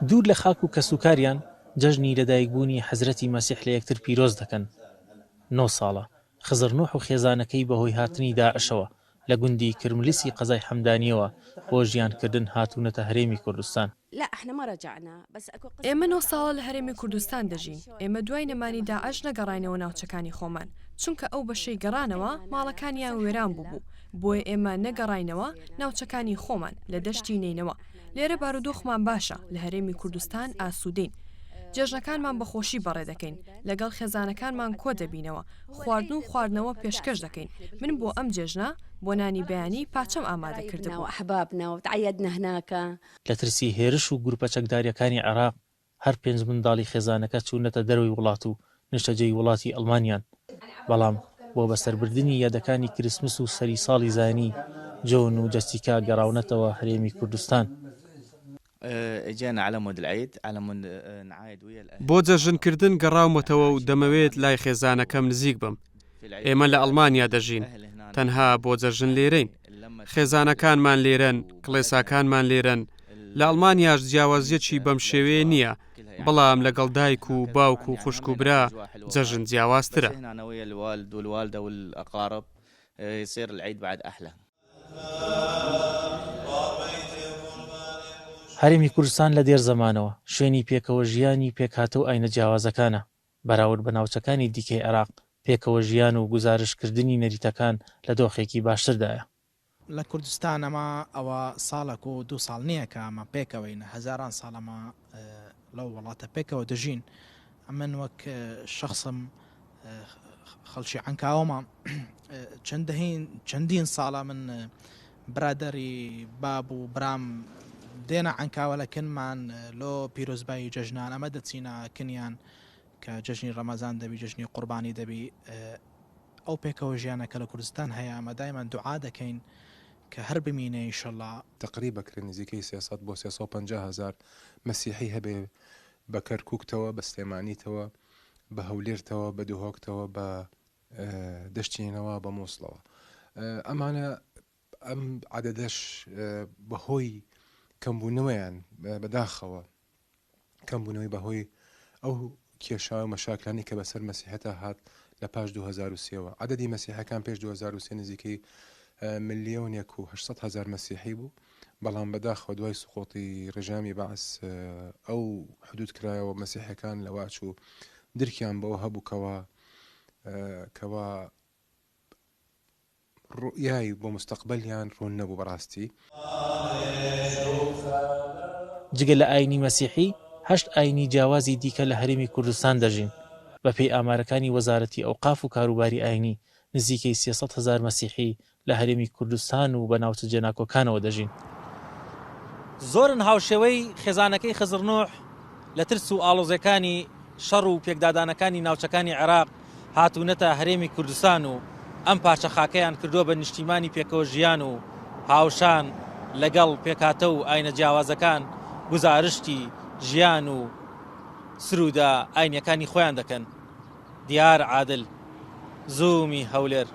دوور لە خاک و کەسوکاریان، جەژنی لەدایکبوونی حەزرەتی مەسیح لە یەکتر پیرۆز دەکەن. نۆ ساڵە، خزر نوح و خێزانەکەی بەهۆی هاتنی داعشەوە لە گوندی کرملسی قەزای حەمدانییەوە بۆ ژیانکردن هاتوونەتە هەرێمی کوردستان. ئێمە نۆ ساڵە لە هەرێمی کوردستان دەژین، ئێمە دوای نەمانی داعش نەگەڕاینەوە ناوچەکانی خۆمان، چونکە ئەو بەشەی گەڕانەوە ماڵەکانیان وێران بووبوو، بۆیە ئێمە نەگەڕاینەوە ناوچەکانی خۆمان لە دەشتی نەینەوا. لێرە بارودۆخمان باشە، لە هەرێمی کوردستان ئاسوودەین. جێژنەکانمان بە خۆشی بەڕێ دەکەین، لەگەڵ خێزانەکانمان کۆدەبینەوە، خواردن و خواردنەوە پێشکەش دەکەین. من بۆ ئەم جێژنە، بۆ نانی بەیانی پاچەم ئامادە کردبوو. لە ترسی هێرش و گروپە چەکدارییەکانی عێراق، هەر پێنج منداڵی خێزانەکە چوونەتە دەرەوەی وڵات و نیشتەجێی وڵاتی ئەڵمانیان، بەڵام بۆ بەسەربردنی یادەکانی کریسمس و سەری ساڵی زایینی، جۆن و جەسیکا گەڕاونەتەوە هەرێمی کوردستان. بۆ جەژنکردن گەڕاومەتەوە و دەمەوێت لای خێزانەکەم نزیک بم. ئێمە لە ئەڵمانیا دەژین، تەنها بۆ جەژن لێرەین. خێزانەکانمان لێرەن، کڵێساکانمان لێرەن. لە ئەڵمانیاش جیاوازییەکی بەم شێوەیە نییە، بەڵام لەگەڵ دایک و باوک و خوشک و برا جەژن جیاوازترە. هەرێمی کوردستان لە دێر زەمانەوە شوێنی پێکەوە ژیانی پێکهاتە و ئاینە جیاوازەکانە، بەراورد بە ناوچەکانی دیکەی عێراق پێکەوە ژیان و گوزارشتکردنی نەریتەکان لە دۆخێکی باشتردایە. لە کوردستان ئەمە ئەوە ساڵێک و دوو ساڵ نییە کە ئەمە پێکەوەین، هەزاران ساڵ ئەمە لەو وڵاتە پێکەوە دەژین. ئەمن وەک شەخسم خەڵکی عەنکاوەمە، چەندەهین چەندین ساڵە من برادەری باب و برام دێنە عەنکاوە لە کنمان لۆ پیرۆزبایی جەژنان ئەمە دەچینە کنیان کە جەژنی ڕەمەزان دەبی جەژنی قوربانی دەبی ئەو پێکەوە ژیانە کە لە کوردستان هەیە ئەمە دایمان دوعا دەکەین کە هەر بمینێ ئیشەڵا. تەقریب ئەکرێ نزیکەی 300 بۆ 350 هەزار مەسیحی هەبێ بە کەرکوکتەوە بە سلێمانیتەوە بە هەولێرتەوە بە دهۆکتەوە بە دەشتی نەینەوا بە موسڵەوە ئەمانە ئەم عەدەدەش بەهۆی کەمبوونەوەیان بەداخەوە کەمبوونەوەی بەهۆی ئەو کێشا و مەشاکلانی کە بەسەر مەسیحەتا هات لە پاش 2023ەوە عەدەدی مەسیحەکان پێش 2023 نزیکەی ملیۆنێک و 800 هەزار مەسیحی بوو بەڵام بەداخەوە دوای سقوطی ڕژامی بەعس ئەو حدود کرایەوە مەسیحەکان لەوە چوو درکیان بەوە هەبوو کەوا کەوا ڕوئیای بۆ مستەقبەلیان ڕوون نەبوو بەڕاستی. جگە لە ئایینی مەسیحی، هەشت ئایینی جیاوازی دیکە لە هەرێمی کوردستان دەژین. بەپێی ئامارەکانی وەزارەتی ئەوقاف و کاروباری ئایینی، نزیکەی 300 هەزار مەسیحی لە هەرێمی کوردستان و بە ناوچە جێناکۆکانەوە دەژین. زۆرن هاوشێوەی خێزانەکەی خزر نوح لە ترس و ئاڵۆزیەکانی شەڕ و پێکدادانەکانی ناوچەکانی عێراق هاتوونەتە هەرێمی کوردستان و ئەم پارچە خاکەیان کردووە بە نیشتیمانی پێکەوە ژیان و هاوشان لەگەڵ پێکهاتە و ئاینە جیاوازەکان گوزارشتی ژیان و سروودە ئاینیەکانی خۆیان دەکەن. دیار عادل، زوومی هەولێر.